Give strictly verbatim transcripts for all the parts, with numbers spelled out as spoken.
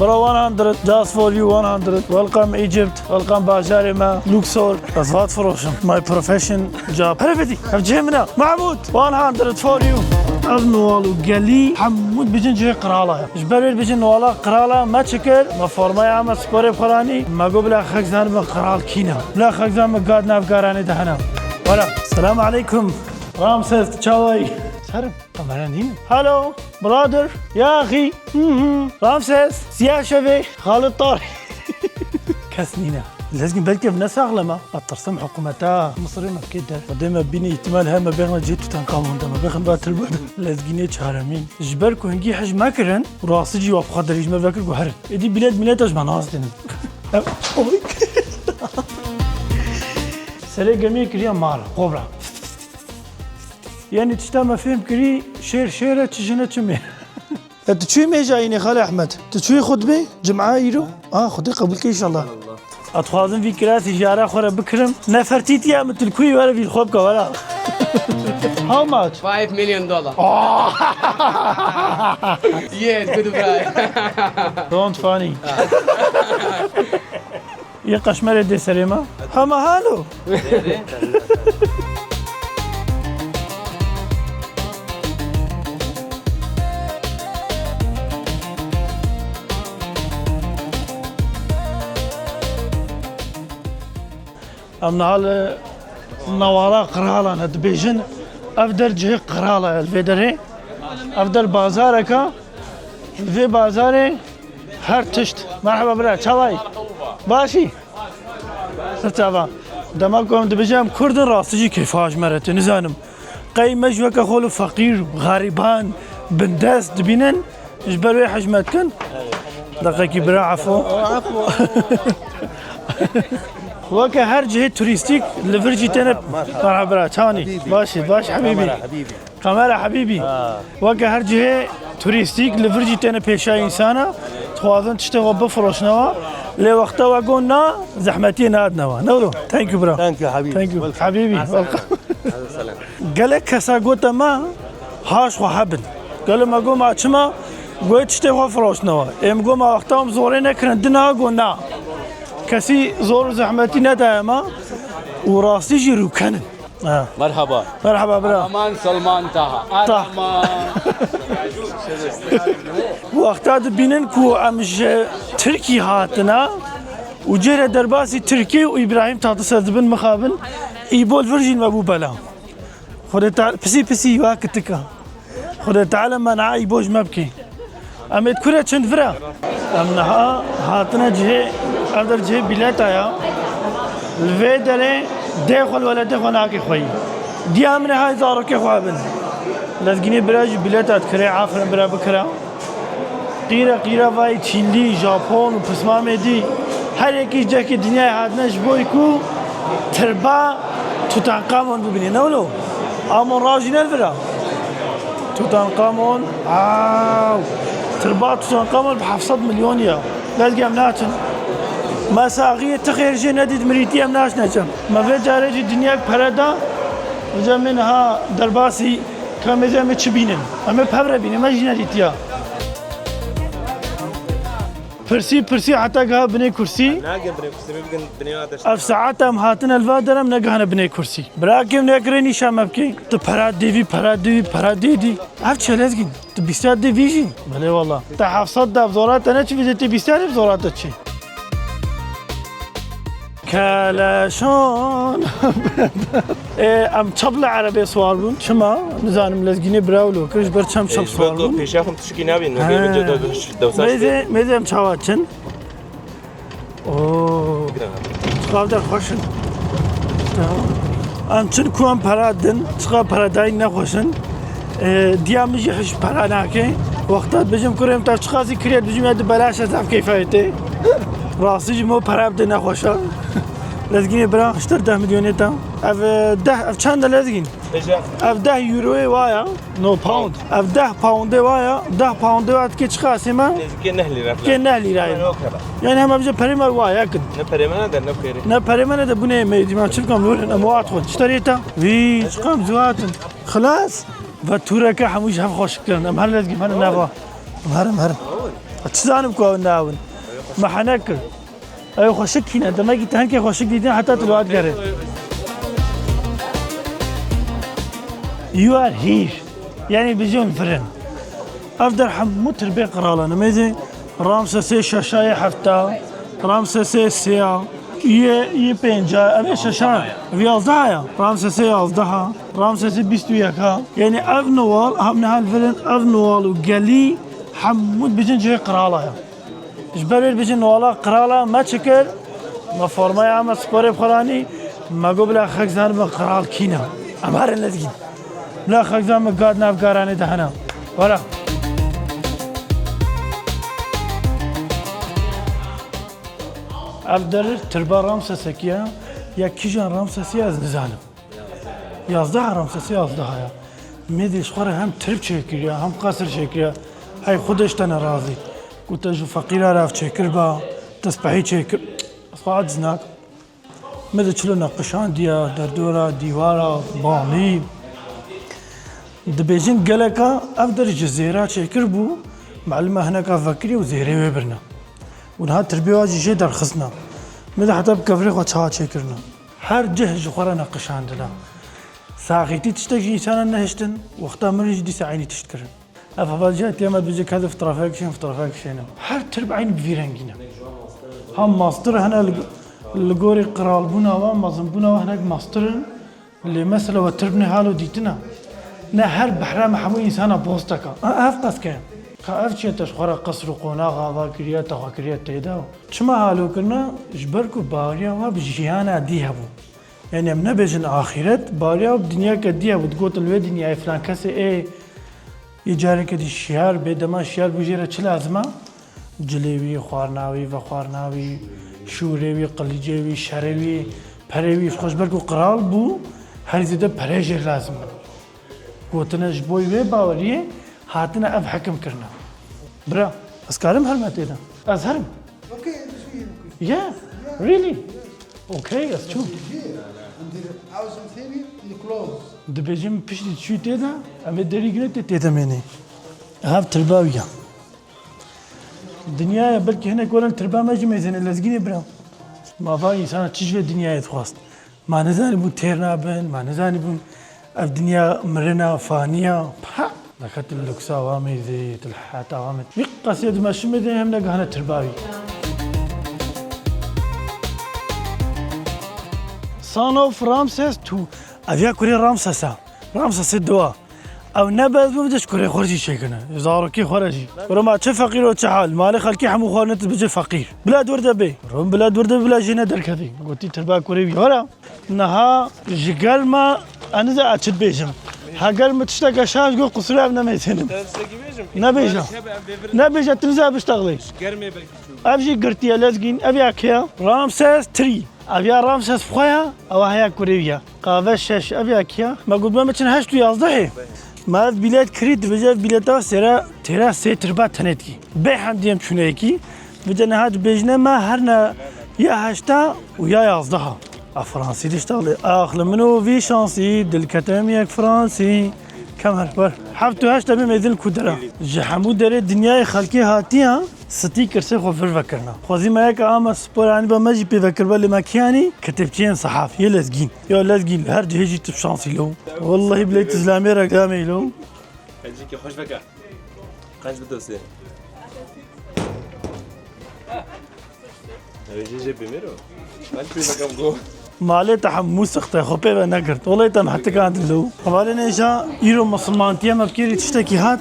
One hundred, just for you, one hundred. Welcome Egypt, welcome bajarê me, Luxor. Ez va difiroşim. My profession job. Here vedî, ev cihê min e. Mahmud, one hundred for you. Ev Newal û gelî hemû dibêjin cihê qirala ye. Ji ber wê dibêjin Newala qirala me çi kir? Me formaya me sporê xwe ranî. Me got bila xelk zanibin qiral kî ne. Bila xelk zanibin gad nav garanê de hene. Wala. Selamu aleykum. Ramses, çawayî? Serim. Kamera nîne? Hello, brother, ya axî. Hı hı. Ramses, Siyah Şevê, Xalid Tar. Kes nîne. Lezgîn belkî ev ne saxlem e. Ez tirsim hikûmeta Misirê me bikê der. Xwedê me bînî îhtimal heye me bêxine cihê Tutankamon de, me bêxin ba tilba de. Lezgînê çaremîn. Ji ber ku hingî hij me kirin, rastî jî wa bi xwe derî ji me vekir ku herin. Êdî bîlet mîleta ji me nas dînin. Ev, oy. Serê gemiyê kiriye mal, kobra. Yanî tişta me fêm kirî, şêr şêr e, çi jin e, çi mêr. E, tu çûyî mêja înê Xalê Ehmed? Tu çûyî xutbê? Cuma îro? A, Xwedê qebûl ke înşallah. Ez dixwazim vî kirasî jara xwe re bikirim. Nefertîtiya min tu li ku yî were vî li xwe bike were. How much? Five million dollar. Yes, good bye. Don't funny. Yê qeşmerê dê serê me. Hema halo. Em niha li Newala Qiralan e dibêjin. Ev der cihê qirala ye li vê derê. Ev der bazarek e. Li vê bazarê her tişt. Merheba bira, çawa yî? Baş î? Ser çava. Dema ku em dibêjin em Kurd in, rastî jî kêfa ji me re tê. Nizanim. Qey me ji weke xwe li feqîr, xerîban, bindest dibînin, ji ber wê hej me dikin. Deqekî bira, efo. Weke her cihê turîstîk li vir jî têne. Merhaba bira, çawa nî? Baş î, baş hebîbî. Kamera hebîbî. Ha. Weke her cihê turîstîk li vir jî têne pêşiya însana, dixwazin tiştê xwe bifiroşnewa. Lê wexta we got na, zehmetiyê nadine we. Ne wilo? Thank you bro. Thank you habîbî. Thank you. Welcome. Habîbî, welcome. Gelek kesa gote me, ha ji xwe hebin. Gelek me got ma çima, got tiştê xwe firoşnewa. Ê min got ma wexta em zorê nekirin, dina got na. Kesî zor û zehmetî nedaye me û rastî jî rûken in. Ha. Merhaba. Merhaba bira. Aman Salman Taha. Taha. Aman. Wexta dibînin ku em ji Tirkî hatine û cihê re derbasî Tirkî û Îbrahîm Tatlises dibin mixabin, Îbo li vir jî me bû bela. Xwedê Teala pisî pisî wa kitika. Xwedê Teala men'a Îbo ji me bike. Em ê di kure çin vira. Em niha hatine cihê, ev der cihê bîleta ya. Li vê derê dê xwe li welatê xwe nake xweyî. Diya min ê hay zarokê xwe bin. Lezgînê bira jî bîleta dikire, aferin bira bikira. Qîre qîre vayî Çînlî, Japon û pismamê dî. Her yekî ji cihekî dinyayê hatine ji bo ku tirba Tutankamon bibînî. Ne wilo? Amon Ra jî ne li vira. Tutankamon, aw. Tirba Tutankamon bi heft sed milyon ya. Lezgî em naçin. Me saxiyê ti xêr jê nedît mirîtî em naçine çem. Me vê carê jî dinyek pere da. Vêca me niha derbasî kamê em ê çi bînin. Em ê pevre bînin. Me jî nedîtiya. Pirsî, pirsî heta giha binê kursî. Nagin binê kursî, bibigin binê wa deşt. Ev saet em hatine li va derem negihane binê kursî. Birakê min, yek rê nîşa me bikî. Tu pera dêvî, pera dêvî, pera dêdî. Ev çi Lezgîn? Tu bîsta dêvî jî? Belê wala. Te heft sed dev zora te ne çi vîzê te bîsta dev zora te çi? Keleşan. Ê, em çap li erebê siwar bûn. Çima? Nizanim, Lezgînê bira wilo kir, ji ber çem çap siwar bûn. Pêşiya xwe tişkî nabîn. Mêzê, mêzê em çawa çin? Oo. Çiqav der xweş in. Em çin ku em pera din, çiqav peradayî nexweş in. Ê, diya min jî hiç pera nake. Wexta dibêjim kurê min te çiqasî kiriye, dibêjim ya di belaş e, zaf keyfa wê tê. Rastî jî min pera bide nexweş e. Lezgînê bira hiştir deh milyonê te. Ev, e, deh, ev çend e Lezgîn? Ev deh euroyê wa ya. No pound. Ev deh poundê wa ya. Deh poundê wa dikê çiqasê me? Dikê neh lîra. Dikê neh lîra ye. Yani o kadar. Yani hema bize perê me wa ya kin. Ne perê me ne de ne perê. Ne perê me ne de bu ne yemeği dî. Ma çi bikam, ne em wa dixwin. Çi terê te? Vî, çiqam ziwatin. Xilas. Ve tureke hemû ji hev xweş kirin. Em her Lezgî, em her nava. Em herin, em herin. Çi zanim ku ew nabin? Me hene kir. Ew xweşik kîne. Demekî te hinkê xweşik dîtin heta tu li wan digerê. You are here. Yanî bijî hûn vir in. Ev der hemû tirbê qiralan e. Mêzê Ramsesê şeşa yê hefta, Ramsesê sêya, yê, yê pênca, ev ê şeşa, ev yazdeha ya. Ramsesê yazdeha, Ramsesê bîst û yeka. Yanî ev nowal, hem niha li vir in, ev nowal û gelî hemû dibêjin cihê qirala ya. Ji ber wê dibêjin nowala qirala me çi kir? Me formaya me sporê bi xwe ranî, me got bila xelk zanibin qiral kî ne. Em herin lezgîn. Bila xelk zanibin gad nav garanê de hene. Were. Ev der tirba Ramsesekî ye, ya kîjan Ramsesê ye ez nizanim. Yazdeha Ramsesê yazdeha ya. Mêdê ji xwe re hem tirb çêkiriye, hem qesir çêkiriye. Hey Xwedê ji te ne razî. Ku te ji feqîra re ev çêkir ba, te spehî çêkir. Ez xwe aciz nakim. Mêdê çilo neqişandiye, derdora, dîwara, banî. Dibêjin geleka ev der ji zêra çêkir bû, melime hineka vekirî û zêrê wê birine. Û niha tirbê wa jî jê derxistine. Mêdê heta bi kevirê xwe çawa çêkirine. Her cih ji xwe re neqişandine. Saxîtî tiştek ji însana nehiştin, wexta mirin jî dîsa eynî tişt kirin. Ev hevalciya tiya me dibêje ka di fotoğrafek kişên, fotoğrafek kişêne. Her tirb eynî bi vî rengî ne. Ha mastir hene li, li gorî qiralbûna wan, mezinbûna wan hinek mastir in. Lê mesela we tirb nehalo dîtina. Ne her behra me hemû însana boz deka. A, ev qas ke. Ka ev çiye te ji xwe re qesr û qonax ava kiriye, te xwe kiriye tê de. Çima halo kirine? Ji ber ku baweriya wa bi jiyana dî hebû. Yanî em nebêjin axîret, baweriya wa bi dinyayeke dî hebû. Digotin li wê dinyayê filan kesê ê yê careke dî şiyar bê, dema şiyar bû jê re çi lazim e? Cilê wî, xwarina wî, vexwarina wî, şûrê wî, qilîcê wî, şerê wî, perê wî, ji xwe ji ber ku qral bû, herî zêde perê jê lazim bû. Gotine ji bo wê baweriyê hatine ev hekim kirine. Bira, ez karim herime tê de? Ez herim. Okay, this way you could. Yeah, really? Okay, ez çûm. Here, and the house in theory, in the clothes. Dibêjim piştî çû tê de, em ê derî gire tê tê de mênê. Ev tirba wî ya. Dinyaya belkî hinek werin tirba me jî mêzêne lezgînê bira. Ma va însana çi ji vê dinyayê dixwast? Ma nizanîbûn têr nabin, ma nizanîbûn ev dinya mirina, faniya. Pa! Nexetin luksa wa mêzê, til heta wa mêzê. Vî qasiyê dime şimê de hem negahane tirba wî. Son of Ramses two. Ev ya kurê Ramsesa. Ramsesê dua. Ew ne bes bû, bide ji kurê xwe jî çêkine. Zarokê xwe re jî. Roma çi feqîr û çi hal. Malê xelkê hemû xwarine tu bicî feqîr. Bila dûr de bê. Rom bila dûr de bila jê ne derkevî. Gotî tirba kurê wî. Wara. Niha ji germa, ez niza ez çi dibêjim. Heger min tişteke şaş got, qusûrê ev nemêtênim. Nebêje. Nebêje, tu niza biştexlê. Ev jî girtiye lezgîn, ev ya kê ya? Ramses three. Ev ya Ramses bi xwe ya, ew heya kurê wî ya. Qave şeş, ev ya kî ya? Me got, me biçin heşt û yazdehê. Me ev bîlet kirî, dibêje ev bîleta sêra têra sê tirba tenê dikî. Bê hemdî em çûne yekî. Vêca niha dibêjine me her ne ya heşta û ya yazdeha. A Fransî diştexlê. Axli min û vî şansî, dil ketim yek Fransî. Kemer, wer. Heft û heşt em ê mêzin ku dera. Ji hemû derê dinyayê xelkê hatiya. Stî kirsê xwe vir vekirina. Xwezî me yeke ama spor anî be me jî pê vekirbe lê me kiyanî kitêbçiyên sehaf yê lezgîn. Ya lezgîn her cihê jî tu şansî lo. Wellahî bilê tu zilamê reklamê lo. Qencikê xweş veke. Qenc bidose. Ew jê jê bimêro. Qenc pê veke go. Malê te hemû sixte, xwe pê ve negirt. Wele te em hetikandin lo. Hevalên êja îro misilmantiye me bi kêrî tiştekî hat.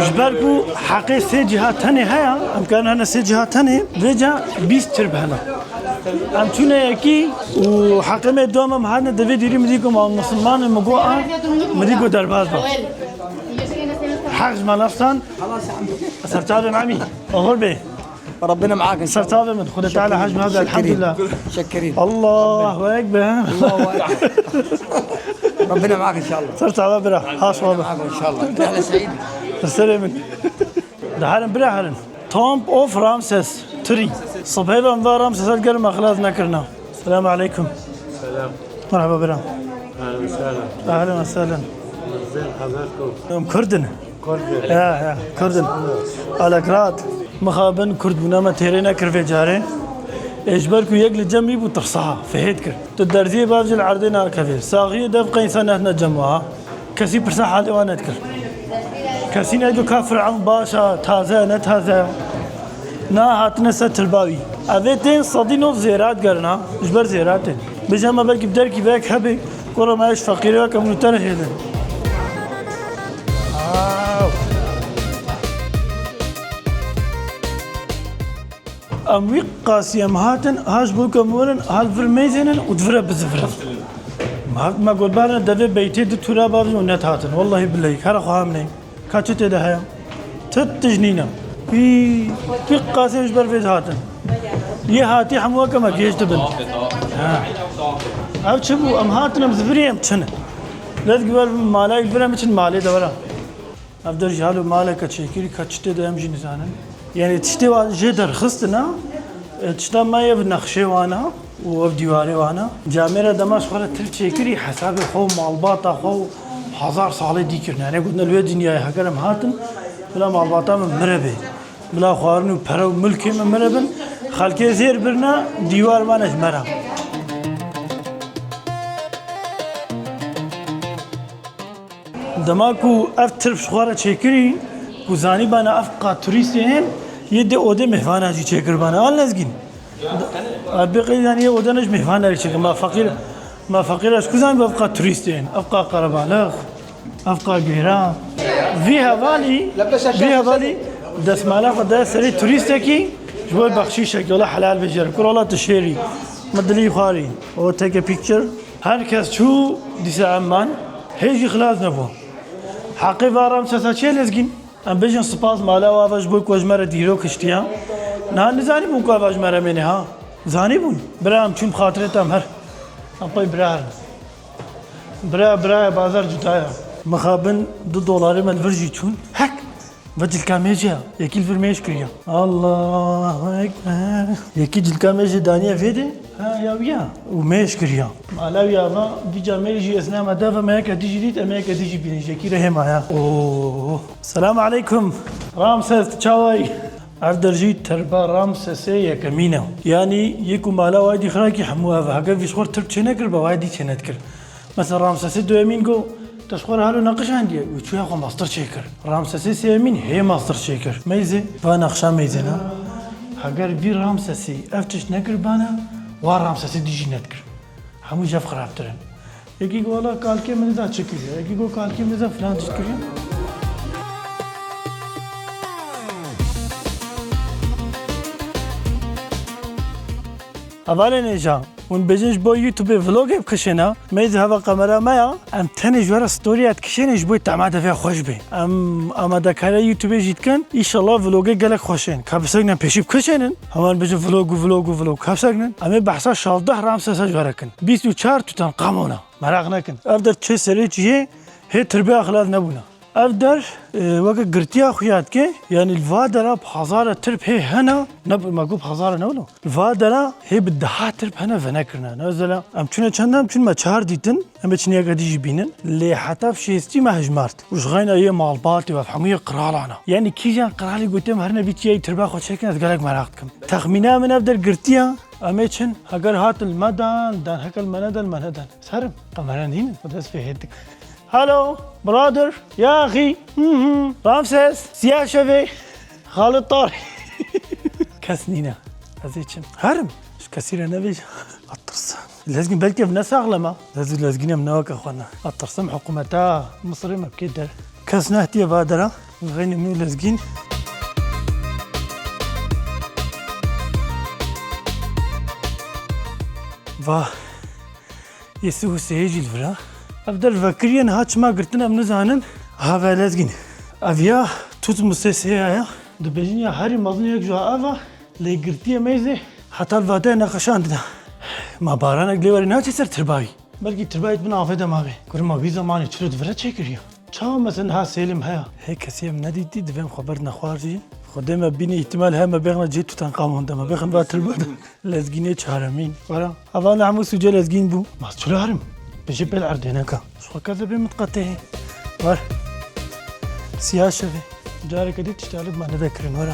Ji ber ku heqê sê ciha tenê heye, em karin hene sê ciha tenê, vêca bîst tirb hene. Em çûne yekî û heqê me dua me, em hatine devê dîrî min dî ku ma misilman e, min got a, min dî ku derbas be. Heq ji me nefsan, serçavê me emî, oxir bê. ربنا معاك ان شاء الله. Serçavê min, Xwedê Teala hej me hebe, elhamdulillah. شكرين. Allahu Ekber. الله اكبر. ربنا معاك ان شاء الله. Serçava bira, haş ve. معاك ان شاء الله. رحله سعيده. Serê min. Da herin bira herin. Tomb of Ramses three. Sibhê ve em va Ramses el germa xilas nekirina. Selamu aleykum. Selam. Merhaba bira. Ahlen ve sehlen. Ahlen ve sehlen. Zên haber ko. Em Kurdin. Ya, ya, Kurd in. Alekrat. Mixabin Kurd bûna me têrê nekir vê carê. Ê ji ber ku yek li cem wî bû tirsa, fihêt kir. Tu derziyê bavcil erdê nakevê. Saxiyê dev qeysa nehne cem wa. Kesî pirsa halê wan nedikir. Kesî neydu ka Fir'ewn baş a, taze, ne taze. Na hatine ser tirba wî. Evê tên sedî nod zêrat gerina, ji ber zêratê. Bêje me belkî bi derkî vek hebê, kora me ji feqîrê weke min û te re hêdin. Em wî qasî em hatin, ha ji bo ku em werin, ha li vir mêzênin û di vir re bizivirin. Me hat, me got, berine devê beytê du tûra bavin û net hatin. Wellahî billehî, kara xwe hamneyim. Ka çi tê de heye? Ti tij nîne. Wî, wî qasê ji ber vê dihatin. Yê hatî hemû weke me gêj dibin. Ha. Ev çi bû? Em hatin, em zivirî, em çin. Lez giwer malayî vir em çin malê de were. Ev der jî halo maleke çêkirî, ka çi tê de em jî nizanin. Yanî tiştê wa jê derxistina, e, tişta me ev nexşê wana û ev dîwarê wana. Camêra dema ji xwe re tir çêkirî, hesabê xwe û malbata xwe û hezar salê dî kirine. Yanî gotin li wê dinyayê heger em hatin, bila malbata min mire bê. Bila xwarin û pere û milkê min mire bin. Xelkê zêr birine, dîwar mane ji me re. Dema ku ev tirf ji xwe re çêkirî, ku zanîbana ev qa turîstê hên, yê dê odê mêvana jî çêkiribana. An lezgîn. Ev bê qeydaniye odana ji mêvana jî çêkir. Ma feqîr, ma feqîr ez ku zanî ev qa turîstê hên, ev qa qerebalix, ev qa gêra. Vî hevalî, vî hevalî destmala xwe daye serê turîstekî ji bo bexşîşekî. Wela helal bêje. Kur wela tu şêrî. Min dilî xwarî. O take a picture. Her kes çû dîsa em man, hê jî xilas nebû. Heqê va Ramsesa çi ye lezgîn? Em bêjin spas mala wa ve ji bo ku ji me re dîrok hiştiya. Niha nizanîbûn ku eva ji me re mêne ha. Zanîbûn. Bira em çûn bi xatirê te em her. Em pey bira herin. Bira, bira ye, bazar cuda ye. Mixabin du dolarê me li vir jî çûn. Hek! Ve cilka mêj e, yekî li vir mêj kiriye. Allahu Ekber. Yekî cilka mêjê daniye vê de, ha, ya wî ya. Û mêj kiriye. Mala wî ya va, vîca mêj jî ez nema deve me yeke dijî dît, em yeke dijî bînin, jekî re hêma ya. Oo. Selamu aleykum. Ramses, çawayî? Ev der jî terba Ramsesê yekemîn e. Yanî yê ku mala wayî dî xirakî hemû ev e. Heger vî ji xwe tirb çê nekir, be wayî dî çê nedikir. Mesela Ramsesê duyemîn got, te ji xwe re halo neqişandiye û çûye xwe mastir çêkir. Ramsesê sêyemîn hê mastir çêkir. Meyzê, va neqşa meyzê ne. Heger vî Ramsesî ev tişt nekiribane, wa Ramsesê dî jî nedikir. Hemû ji hev xirabtir in. Yekî got, wela kalkê min nizan çi kiriye. Yekî got, kalkê min nizan filan tişt kiriye. Hevalên hêja, hûn bêjin ji bo YouTube vlogê bikişêne, meyzê heva kamera me ya, em tenê ji we re storya dikişêne ji bo tema devê xweş bê. Em amadekariya YouTube jî dikin, înşallah vlogê gelek xweş ên. Ka biseknin pêşî bikişênin, heman bêjin vlog û vlog û vlog. Ka biseknin, em ê behsa şazdeh Ramsesa ji we re kin. Bîst û çar Tutankamona. Meraq nekin. Ev der çê serê çiyê hê tirbê axilaz nebûna. Ev der, e, weke girtiya xuya dike, yanî li va dera bi hezara tirp hê hene, ne bi, me got bi hezara ne wilo. Li va dera hê bi deha tirp hene venekirine. Ne mesela, em çûne çend em çûn me çar dîtin, em ê çin yeke dî jî bînin. Lê heta bi şêstî me hejmart. Û ji xeyna yê malbatê ve, hemû yê qiralana. Yanî kîjan qiralî gotiye me her nebî çiyayî tirba xwe çêkin, ez gelek meraq dikim. Texmîna min ev der girtiya, em ê çin, heger hatin li me dan, dan, heger li me nedan, me nedan. Serim, kamera nînin, xwe dest pê hêt dikin. Hello, brother, ya axî, hı hı, Ramses, Siyah Şevê, Xalid Tarî. Kes nîne, ez ê çim. Herim, ji kesî re nevêje. Atirsim. Lezgîn belkî ev ne saxlem e. Lez û lezgîn em ne weke xwe ne. Atirsim hikûmeta Misirê me bikê der. Kes nehtiye va dera. Xeynî min û lezgîn. Va. Yê sih û sêyê jî li vir e. Ev der vekiriye niha çima girtin em nizanin. Ha ve lezgîn. Ev ya tut musê sêya ya. Dibêjin ya herî mezin yek ji ev e. Lê girtiye meyzê. Heta li vate neqeşandine. Ma baranek lê werî naçe ser tirbayî. Belkî tirbayî di bin avê de mabe. Kurê ma vî zemanê çilo di vir re çêkiriye. Çawa me niha sêlim heye? Hê kesî em nedîtî, divê em xwe berdine xwar jî. Xwedê me bînî îhtimal heye me bêxine cihê Tutankamon de, me bêxin va tirba de. Lezgînê çaremîn. Were, eva ne hemû sûcê lezgîn bû. Ma çilo herim? Bijî pêl erdê neka. Ji xwe keve bê min diqetê. Wer. Siya şevê. Careke dî tiştê li me nede kirin, were.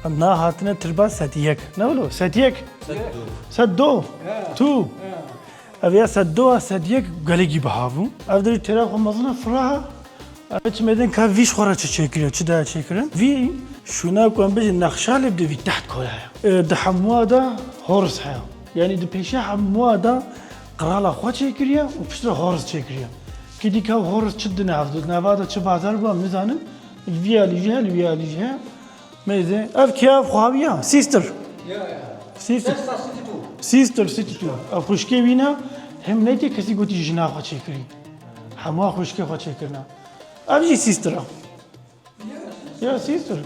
Em na hatine tirba sed yek. Ne wilo? Sed yek? Sed do. Sed do? Ya. Tu? Ya. Ev ya sed do a sed yek gelekî biha bû. Ev dirî têra xwe mezin e, firaha. Ev çi mêdin ka vî ji xwe re çi çêkiriye, çi daye çêkirin? Vî şûna ku em bêjin nexşa lê bi vî teht kola heye. E, di hemûa de hors heye. Yanî di pêşiya hemûa de qirala xwe çêkiriye û piştre hors çêkiriye. Kî dîka hors çi di nav, di nava de çi bazar bû em nizanin. Li vî alî jî heye, li vî alî jî heye. Mêze. Ev kî ev xwe hawiya? Sister. Ya, ya. Sister. Sister City Tour. Sister City Tour. Ev xwişkê wî ne, him neytê kesî gotî jina xwe çêkirî. Hemû xwişkê xwe çêkirine. Ev jî sister e. Ya, sister.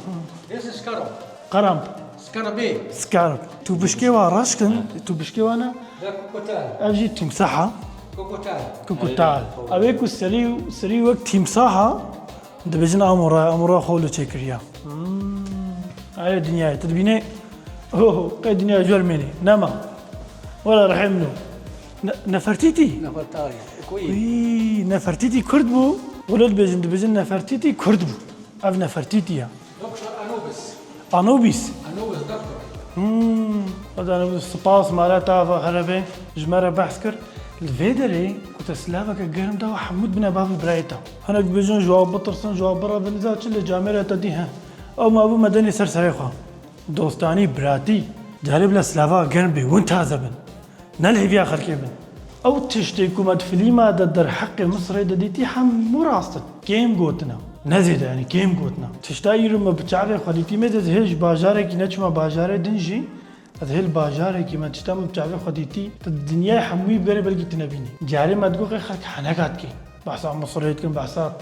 This is Karamp. Karamp. Scarab. Scarab. Tu bişkê wa reş kin, tu bişkê wa ne? Da Kokotal. Ev jî timsaha. Kokotal. Kokotal. Ew ê ku serî, serî wek timsaha, dibêjin amora, amora xwe li çêkiriya. Hmm. Aye dinyayê, tu dibînê, oh, qey dinya ji wer mênê. Nema. Wela rehim no. Ne-, Nefertiti? Nefertari. Kuyi? Uy, Nefertiti Kurd bû. Welo dibêjin, dibêjin Nefertiti Kurd bû. Ev Nefertiti ya. Doktor Anubis. Anubis? Anubis doktor. Hmm. Hadi Anubis, spas, mala te ava xerebe. Ji me re behs kir. Li vê derê ku te silaveke germ da, hemû dibine bav û birayê te. Hinek dibêjin ji wan bitirsin, ji wan birevin, niza çi lê camêra te dî he. Ew mabû me denê ser serê xwe. Dostanî, biratî, carê bila silava germ bê, win taze bin. Ne li hêviya xelkê bin. Ew tiştê ku me di filîma de derheqê Misirê de dîtî hemû rast in. Kêm gotina. Ne zêde, yanî kêm gotina. Tişta îro me bi çavê xwe dîtî, mêze ez hê ji bajarekî neçûma bajarê din jî, ez hê li bajarekî me tişta me bi çavê xwe dîtî, tu di dinyayê hemûyî bigerê belkî tu nebînî. Carê me digot qey xelk heneka dikê. Behsa Misirê dikin, behsa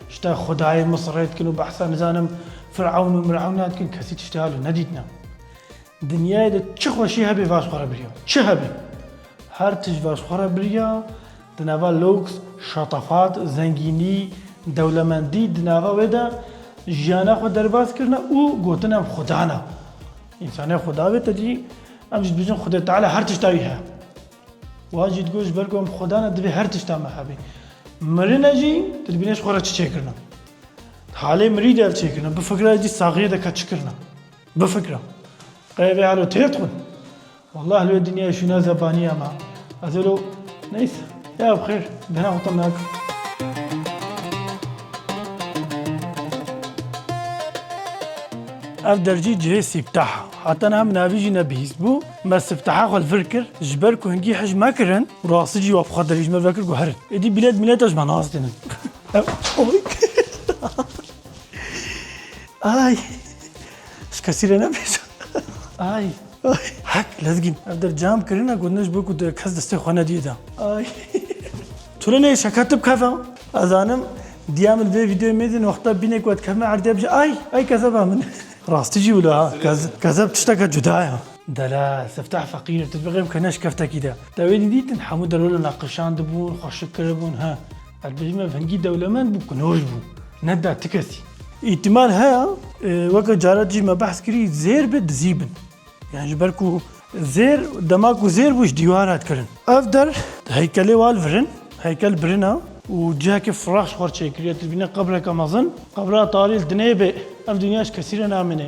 işte Xwedayê Misirê dikin û behsa nizanim Firewn û Mirewn dikin, kesî tiştê wilo nedîtine. Dinyayê de çi xweşî hebe va ji xwe re biriya. Çi hebe. Her tişt va ji xwe re biriya, di nava loks, şatafat, zengînî, dewlemendî, di nava wê de jiyana xwe derbas kirine û gotin em Xuda ne. Însanê Xuda be te dî, em jî dibêjin Xwedê Teala her tişta wî heye. Wan jî digot ji ber ku em Xuda ne divê her tişta me hebe. Mirine jî, tu dibînê ji xwe re çi çêkirine. Halê mirî de ev çêkirine. Bifikre jî saxiyê de ka çi kirine. Bifikre. Qey vê halo têr dixwin. Wallah li wê dinyayê şûna zebaniya me. Ez elo neyse. Ya bi xêr. Bena xwe tam nakim. Ev der jî cihê sîptah. Heta niha min navî jî nebihîst bû. Me sîptaha xwe li vir kir. Ji ber ku hingî hij me kirin, rastî jî wa bi xwe derî ji me vekir ku herin. Êdî bîlet mîleta ji me nas dênin. Ev, oy. Ay. Ji kesî re nebêjin. Ay. Ay. Hek lezgîn. Ev der cam kirine, gotine ji bo ku de kes destê xwe nediyê de. Ay. Çolê neyê şeka tu bikeve. Ez zanim, diya min vê vîdeoyê mêdin wexta bîne ku ez dikevime erdê bije, ay, ay kezeba min. Rastî jî wilo ha. Kez-, kezeb tişteke cuda ya. Dela, siftah feqîr, tu dibixê bikene şkeftekî de. Te wê dî dîtin, hemû derwelo neqişandibûn, xweşik kiribûn, he. Ez dibêjim ev hingî dewlemend bû, kinoş bû. Neda ti kesî. Îhtimal heye, e, weke cara jî me behs kirî, zêr bi, dizî bin. Yani ji ber ku zêr, dema ku zêr bû ji dîwar hat kirin. Ev der heykelê wal virin, heykel birina û cihekê firax ji xwe çêkiriye, tu dibîne qebreke mezin, qebra tarî li dinê be, ev dinya ji kesî re namîne.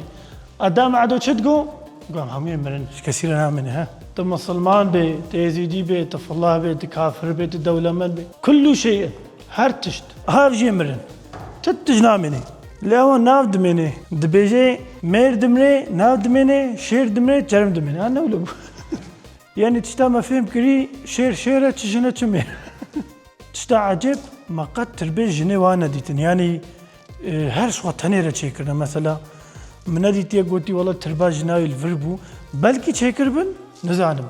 Eda me edo çi digo? Gam hemûyê mirin, ji kesî re namîne, he. Tu misilman be, tu êzîdî be, tu fillah be, tu kafir be, tu dewlemend be. Kullu şeyin, her tişt, her jê mirin. Ti tişt namîne. Lê ewa nav dimêne. Dibêje, mêr dimrê, nav dimêne, şêr dimrê, çerm dimêne. Ha, ne wilo bû. Yani tişta me fêm kirî, şêr şêr e, çi jin e, çi mêr. Tişta ecêb, me qet tirbê jinê wa nedîtin. Yanî, e, her ji xwe tenê re çêkirine. Mesela, min nedîtiye gotî, wela tirba jina wî li vir bû. Belkî çêkiribin, nizanim.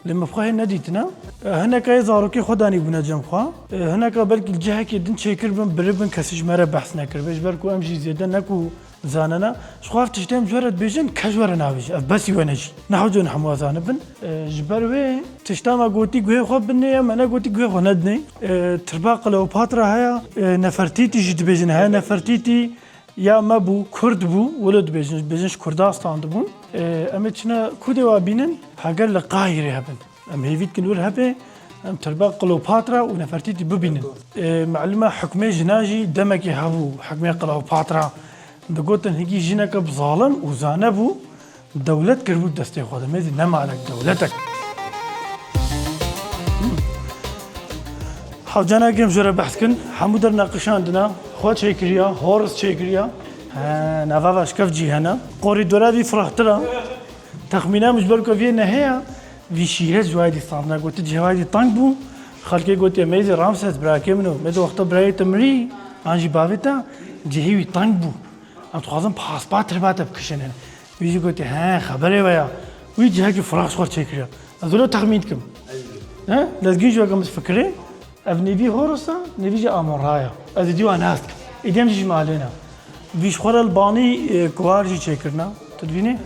Lê min bi xwe hê nedîtine. E, hineka yê zarokê xwe danîbûne cem xwe. E, hineka belkî li cihekê din çêkiribin, biribin, kesî ji me re behs nekiribe. Ji ber ku em jî zêde ne ku zanena. Ji xwe ev tiştê em ji we re dibêjin, kes ji we re nabêje. Ev besî we ne jî. Ne hewce ne hemû zanibin. E, ji ber wê tişta me gotî guhê xwe binê ya, me negotî guhê xwe nedinê. E, tirba Kleopatra heye, e, Nefertîtî jî dibêjin heye. Nefertîtî ya me bû, Kurd bû, wilo dibêjin, dibêjin ji Kurda standibûn. E, em ê çine Kurdê wa bînin, heger li Qahîrê hebin. Em hêvî dikin wir hebe, Em tirba Kleopatra û Nefertîtî bibînin. Ê, melûm e hukmê jina jî demekê hebû, hukmê Kleopatra. Digotin hingî jineke bi zalim û zane bû, dewlet kiribû destê xwe de. Mêzî ne malek, dewletek. Hewcana em ji re behs kin, hemû der neqişandina, xwe çêkiriya, Horus çêkiriya. He, nava ve şkev cî hene. Korîdora vî firahtir e. Texmîna min ji ber ku vê neheya, vî şîret ji wayî dî standina, gotin cihê wayî dî teng bû. Xelkê gotiye, mêzî Ramses, birakê min o. Mêzî wexta birayê te mirî, an jî bavê te, cihê wî teng bû. Em dixwazin paspa tirba te bikişînin. Wî jî gotiye, he, xeberê we ya. Wî cihekî firah ji xwe çêkiriya. Ez wilo texmîn dikim. He? Lezgîn jî weke min difikirê. Ev nêvî Horus e, nêvî jî Amon-Ra ye. Ez êdî wan nas dikim. Êdî em jî ji malê ne. Vî ji xwe re li banî, e, kuwar jî çêkirine. Tu dibînî?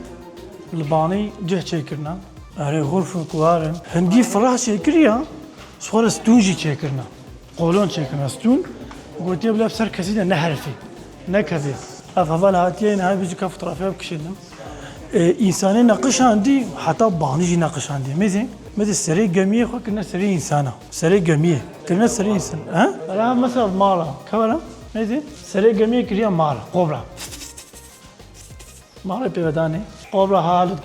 Li banî cih çêkirine. Erê, xurf û kuwar in. Hindî firah çêkiriya, ji xwe re stûn jî çêkirine. Kolon çêkirine stûn. Gotiye bila bi ser kesî de neherifê. Nekevê. Ev heval hatiye, niha vî jî ka fotoğrafya bikişînim. E, însanê neqişandî, heta banî jî neqişandî. Mêzê, mêzê serê gemiyê xwe kirine serê însana. Serê gemiyê. Kirine serê însan. He? Reha mesela mala. Kevera? Mêzê, serê gemiyê kiriya mala. Kobra. Mala pê ve danê. Kobra halit.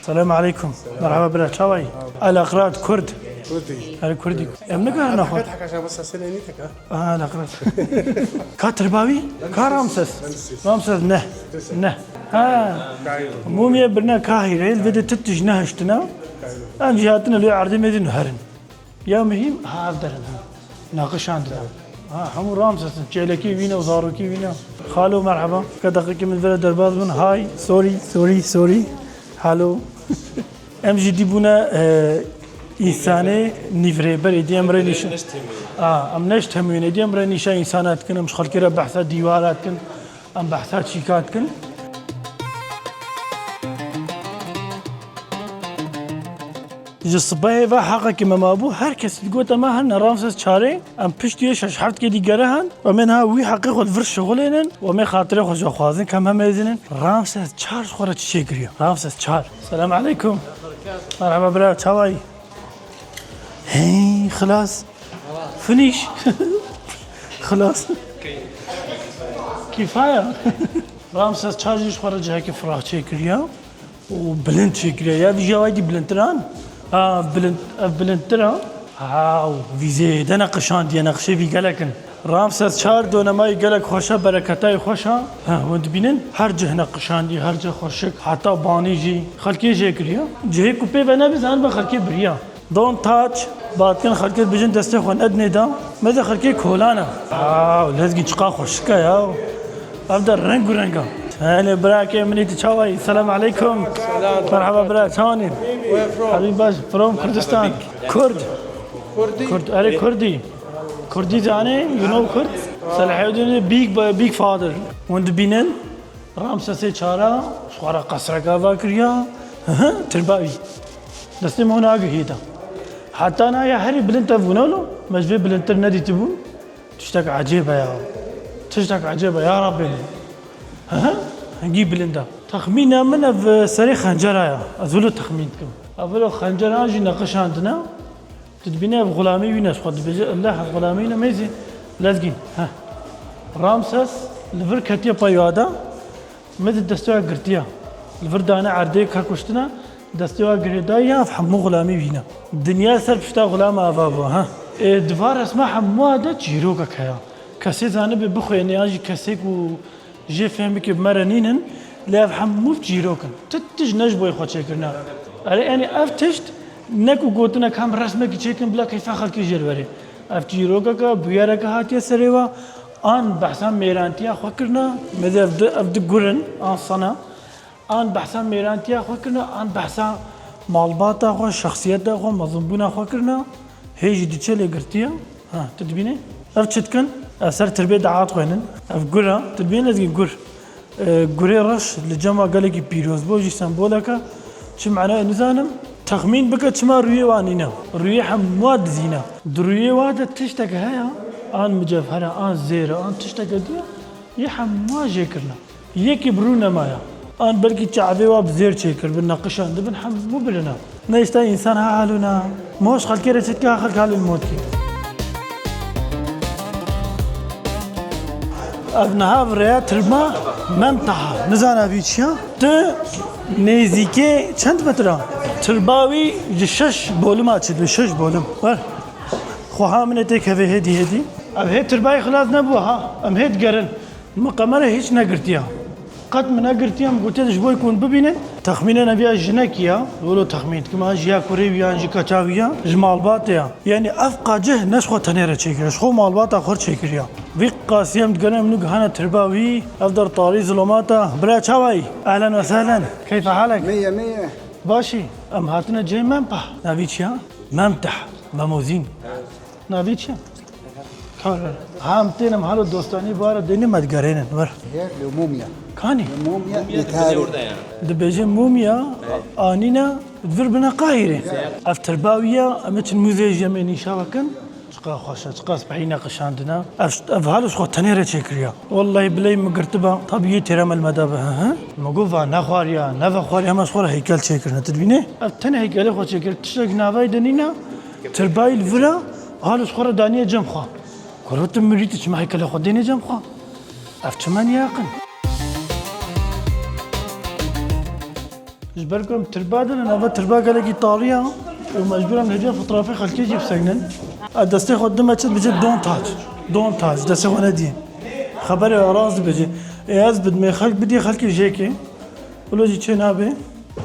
Selam aleykum. Merhaba bira, çawa yî? El Aqrat, Kurd. Kurdî. Erê Kurdî. Em nikarine xwe. Heka şa basa sene nî teka. Aha, laqras. Ka tirbawî? Ka Ramses? Ramses ne. Ne. Ha. Mumye birine Kahîre, li vê de tu tij nehiştine. Em jî hatine lê erdê mêzî nuherin. Ya muhîm, ha, ev derin, ha. Naqişandin. Ha, hemû Ramses in. Çêlekî wî ne û zarokî wî ne. Xalo, merheba. Ka deqekê min vere derbaz bin. Hi, sorry, sorry, sorry. Hello. Em jî dî bûne, e, însanê nîvrêber, êdî em re nîşa. A, em ne ji temwîn, êdî em re nîşa însana dikin, em ji xelkê re behsa dîwara dikin, em behsa çîka dikin. Ji sibehê ve heqekî me mabû, her kesî digot, em hene Ramses çarê, em piştî yê şeş heft kê dî gere hen, em ê niha wî heqê xwe li vir şixulênin û em ê xatirê xwe ji xwazin, kem hem mêzînin. Ramses çar ji xwe re çi çêkiriye? Ramses çar. Selam aleykum. Merhaba bira, çawa yî? Hey, xilas. Finish. Xilas. Kîfaya. Ramses çar jî ji xwe re cihekî firah çêkiriya û bilind çêkiriya. Ya vî jî ya wayî dî bilindtir an. Ha, bilind, ev bilindtir an. Ha, vî zêde neqişandiye, neqişê vî gelek in. Ramses çar donemayî gelek xweş e, bereketayî xweş e. Ha, hûn dibînin, her cih neqişandî, her cih xweşik, heta banî jî xelkê jê kiriye. Cihê ku pê ve nebî, zanibe xelkê biriya. Don't touch, batkin xelkê dibêjin destê xwe nedinê da. Mêzê xelkê kolan e. Wow, lezgî çiqa xweşik e ya. Ev de reng û reng e. Hele birakê min î, tu çawa yî? Selam aleykum. Merhaba bira, çawa yî? Where from? Habîb baş, from Kurdistan. Kurd. Kurdî? Kurd, erê Kurdî. Kurdî zanî, you know Kurd? Selahaddin big, big father. Hûn dibînin? Ramsesê çara ji xwe re qesreka va kiriya. Tirba wî. Destê min hûn agihî da. Heta na ya herî bilind ev bûne lo. Me ji vê bilindtir nedîtibû. Tiştek ecêb e ya. Tiştek ecêb e ya Rabbê min. Hingî bilind e. Texmîna min ev serê xencera ya. Ez wilo texmîn dikim. Ev wilo xencera jî neqişandine. Tu dibînî ev xulamî wî ne, ji xwe dibêje, Elleh, ev xulamî ne, mêzî lezgîn. Heh. Ramses li vir ketiye pey wada, mêzî destê wî girtiye. Li vir dane erdê ka kuştine, destê wî girêdaye, ev hemû xulamî wî ne. Dinya ser pişta xulama ava bû, ha. Ê, di va resma hemûa de çîrokek heye. Kesê zanibe bixwêne, yan jî kesê ku Jê fêhmikê bi me re nînin, lê ev hemû çîrok in. Ti tişt ne ji bo yê xwe çêkirine. Erê, yanî ev tişt ne ku gotinek hem resmekî çêkin bila keyfa xelkê jê re werê. Ev çîrokeke, bûyereke hatiye serê we, an behsa mêrantiya xwe kirine, mêze ev di, ev di gur in, an sene, an behsa mêrantiya xwe kirine, an behsa malbata xwe, şexsiyeta xwe, mezinbûna xwe kirine, hê jî diçe lê girtiye. Ha, tu dibînî? Ev çi dikin? Ev ser tirbê daat xwênin. Ev gur e. Tu dibînî lezgî gur? E, gurê reş li cema gelekî pîroz bû, jî sembolek e. Çi mena ye nizanim. Texmîn bike çima rûyê wan nîne. Rûyê hemû wa dizîne. Di rûyê wa de tiştek heye, an micevher e, an zêr e, an tişteke dî ye, yê hemû wa jê kirine. Yekî bi rû nemaye. An belkî çavê wa bi zêr çêkiribin, neqişandibin, hemû bilind e. Ne işte însan ha halûna. Moş xelkê re çi dike, xelk halûn mot kî. Ev niha bi rêya tirba Memteha. Nizana vî çiya? Tu nêzîkê çend metre? Tirba wî ji şeş bolima çi dibe, şeş bolim. Wer. Xweha min ê têk hevê hêdî hêdî. Ev hê tirbayê xilas nebû ha. Em hê digerin. Min qemere hîç negirtiya. Qet min negirtiya, min gotiye ji bo ku hûn bibînin. Texmînê neviya jinekî ya. Wilo texmîn dikim, ha ji ya kurê wî yan ji keça wî ya, ji malbatê ya. Yanî ev qacih ne ji xwe tenê re çêkiriye, ji xwe malbata xwe re çêkiriya. Vî qasî em digerin, em nû gihane tirba wî, ev der tarî zilomata. Bira çawa yî? Ehlen ve sehlen. Keyfe halek? Meye, meye. Başî. Em hatine cihê Memteh. Navî çi ya? Memteh. Memozîn. Navî çi? Kar. Ha, em tên em halo dostanî bara dêne me digerênin. Wer. Yer li mumya. Kanî? Mumya. Mumya dibêje orada yani. Dibêje mumya, anîna, vir bine Qahîrê. Ev tirba wî ya, em ê çin muzeyê jî em ê nîşa vekin. Çiqa xweş e, çiqa spehî neqişandina. Ev, ev halo ji xwe tenê re çêkiriya. Wellahî bileyî min girtiba, tabî yê têra me li me de bi, hi hi. Min got, va nexwariya, ne vexwariya, hema ji xwe re heykel çêkirine. Tu dibînî? Ev tenê heykelê xwe çêkir, tiştek navayê de nîne. Tirbayî li vir e, halo ji xwe re daniye cem xwe. Kuro tu mirî, tu çima heykelê xwe dênê cem xwe? Ev çima niye qin? Ji ber ku em tirba dinin, ev tirba gelekî tarî ya û mecbûr em hêviya fotoğrafê xelkê jî bisekinin. Ez destê xwe dime çi dibêje, don't touch. Don't touch. Destê xwe nediyê. Xeberê rast dibêje. Ê ez bidimê xelk bidî, xelkê jêkê. Wilo jî çê nabe.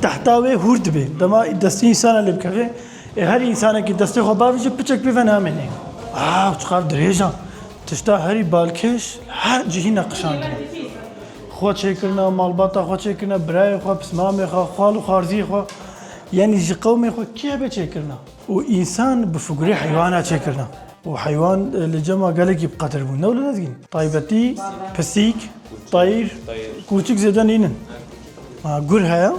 Tehta wê hûr dibe. Dema destê însana lê bikeve, ê her însanekî destê xwe bavêje, piçek pê ve namêne. Ah, çiqav dirêj e. Tişta herî balkêş, her cihî neqişandine. Xwe çêkirine, malbata xwe çêkirine, birayê xwe, pismamê xwe, xal û xarziyê xwe. Yanî ji qewmê xwe kê hebe çêkirine. Û însan bi figurê heywana çêkirine. Û heywan, e, li cema gelekî bi qedir bûn. Ne wilo Lezgîn? Taybetî, pisîk, teyr, kûçik zêde nînin. Ha, gur heye.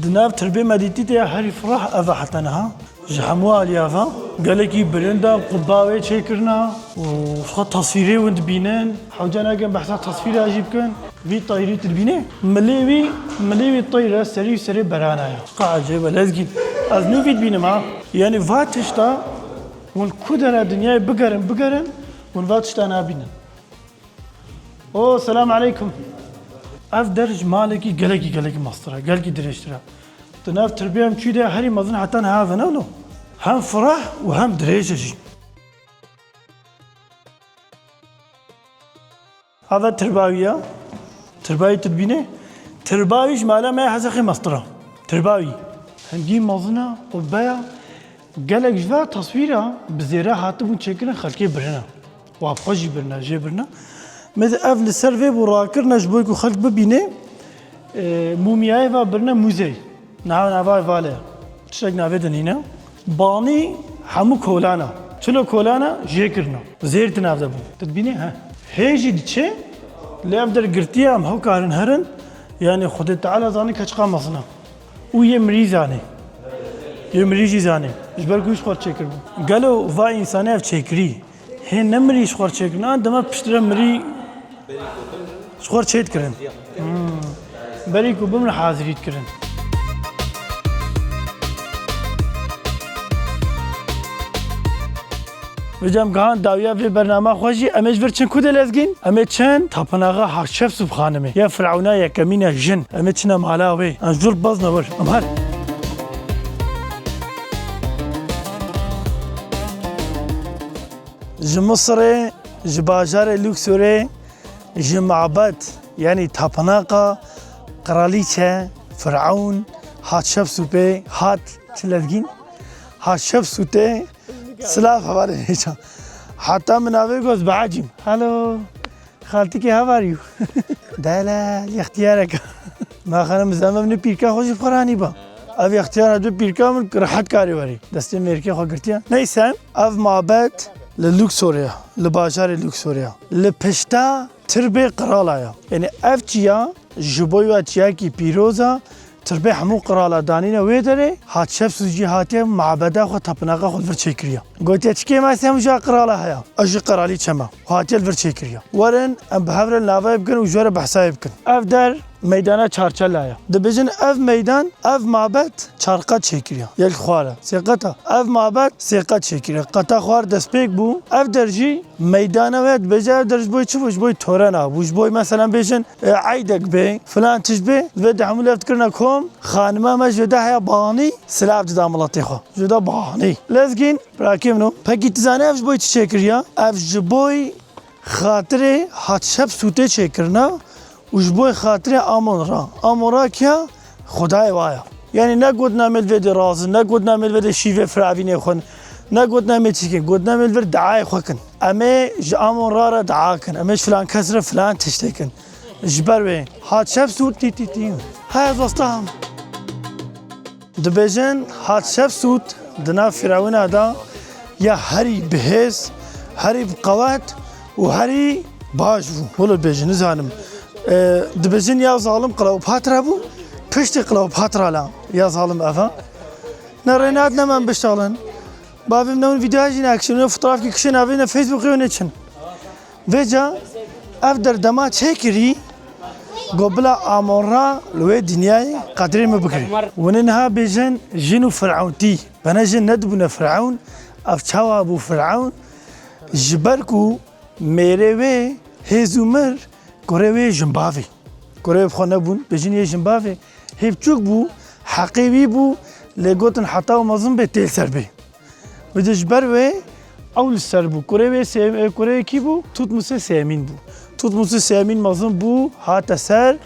Di nav tirbê me dîtî de herî fireh ev e heta niha. Ji hemû aliyê ve gelekî bilind e, qubba wê çêkirine û xwe teswîrê win dibînin. Hewce nakin behsa teswîra jî bikin. Vî teyrî tu dibînî? Milê wî, milê wî teyr e, serî wî serê berana ye. Çiqa ecêb e, Lezgîn. Ez nû vî dibînim ha. Yanî va tişta hûn ku dera dinyayê bigerin, bigerin, hûn va tişta nabînin. O, selam aleykum. Ev der ji malekî gelekî, gelekî mestir e, gelekî dirêjtir e. Di nav tirbê em çûyî de herî mezin heta niha ve ne wilo? Hem fireh û hem dirêj e jî. Ava tirba wî ya. Tirba wî tu dibînî? Tirba wî ji mala me ya Hezexê mestir e. Tirba wî. Hingî mezin e, qubbe ya. Gelek ji va teswîra bi zêre hatibûn çêkirin, xelkê birine. Wa bi xwe jî birine, jê birine. Me de ev li ser vê bû rakirine ji bo ku xelk bibîne, e, mûmiyayê va birine muzey. Niha navayê vale. Tiştek navê de nîne. Banî hemû kolana. Çilo kolana jê kirine. Zêr di nav de bû. Tu dibînî, he. Hê jî diçe, lê ev der girtiye, em hew karin herin. Yanî Xwedê Teala zanî keçiqa mezin e. Û yê mirî zanê. Yê mirî jî zanê. Ji ber ku ji xwe çêkiribû. Gelo va însanê ev çêkirî? Hê ne mirî ji xwe çêkirin. An dema piştre mirî ji xwe çê dikirin. Hmm. Berî ku bimre hazirî dikirin. Vêca em gihan dawiya vê bernama xwe jî, em ê ji vir çin ku dê Lezgîn? Em ê çin tapinaxa Hatşepsûp xanimê. Ya Firawna yekemîn e jin. Em ê çine mala wê. Em ji vir bezne wir. Em her. Ji Misirê, ji bajarê Luksorê, ji mabet, yanî tapinaxa qiralîçe, Firawun, Hatşepsûpê, hat, çi Lezgîn? Hatşepsûtê, silav hevalên hêja. Heta min navê got bi ecîm. Hello. Xaltikê, how are you? Delal, yextiyarek. Ma xanim, zema min pîrka xwe jî bi xwe re anîba. Ev yextiyar hebû pîrka min rehet karê werî. Destê mêrikê xwe girtiye. Neyse, ev mabet li Luksorê ye, li bajarê Luksorê ye. Li pişta tirbê qirala ye. Yanî ev çiya ji bo ya çiyakî pîroz e, tirbê hemû qirala danîne wê derê, Hatşepsût jî hatiye mabeda xwe, tapinaxa xwe li vir çêkiriye. Gotiye, çi kêmasî hemû ji qirala heye? Ez jî qiralîçe me. Hatiye li vir çêkiriye. Werin, em bi hev re navayê bikin û ji we re behsayê bikin. Ev der Meydana Çarçela ye. Dibêjin ev meydan, ev mabet çar qet çêkiriye. Yek xwar e. Sê qet e. Ev mabet sê qet çêkiriye. Qeta xwar destpêk bû. Ev der jî meydana wê dibêje ev der ji bo çi bû? Ji bo torena bû. Ji bo mesela bêjin, e, eydek bê, filan tişt bê. Vê de hemû lev dikirine kom. Xanima me ji vê de heya banî silav dida miletê xwe. Ji vê de banî. Lezgîn, birakê min o. Pekî tu zanî ev ji bo çi çêkiriye? Ev ji bo xatirê Hatşepsûtê çêkirina û ji bo xatirê Amon Ra. Amon Ra kiya? Xwedayê wa ya. Yanî ne gotina me li vê de razin, ne gotina me li vê de şîvê firavînê xwe, ne gotina me çi kin, gotina me li vir deayê xwe kin. Em ê ji Amon Ra re dea kin, em ê ji filan kes re filan tiştê kin. Ji ber wê Hatşepsût tî tî tî. Haya dostam. Dibêjin Hatşepsût di nav Firawîna de ya herî bihêz, herî bi qewet û herî baş bû. Wilo dibêjin, nizanim. E, dibêjin ya zalim Kleopatra bû, piştî Kleopatra la ya zalim ev e. Ne rê nat ne me biştalin. Bavê min ew vîdeoya jî nakişin, ew fotoğrafkî kişin avê ne Facebookê û neçin. Vêca ev derdema çêkirî, got bila Amon Ra li wê dinyayê qedrê min bigire. Hûn ê niha bêjin jin û Firewn tî. Bene jin nedibûne Firewn, ev çawa bû Firewn? Ji ber ku mêrê wê hêz û mir kurê wê jinbavê. Kurê wê bi xwe nebûn, bêjin yê jinbavê. Hê biçûk bû, heqê wî bû, lê gotin heta û mezin bê tê li ser bê. Vêca ji ber wê ew li ser bû. Kurê wê sê-, kurê wê kî bû? Tutmosê sêyemîn bû. Tutmosê sêyemîn mezin bû, hate ser,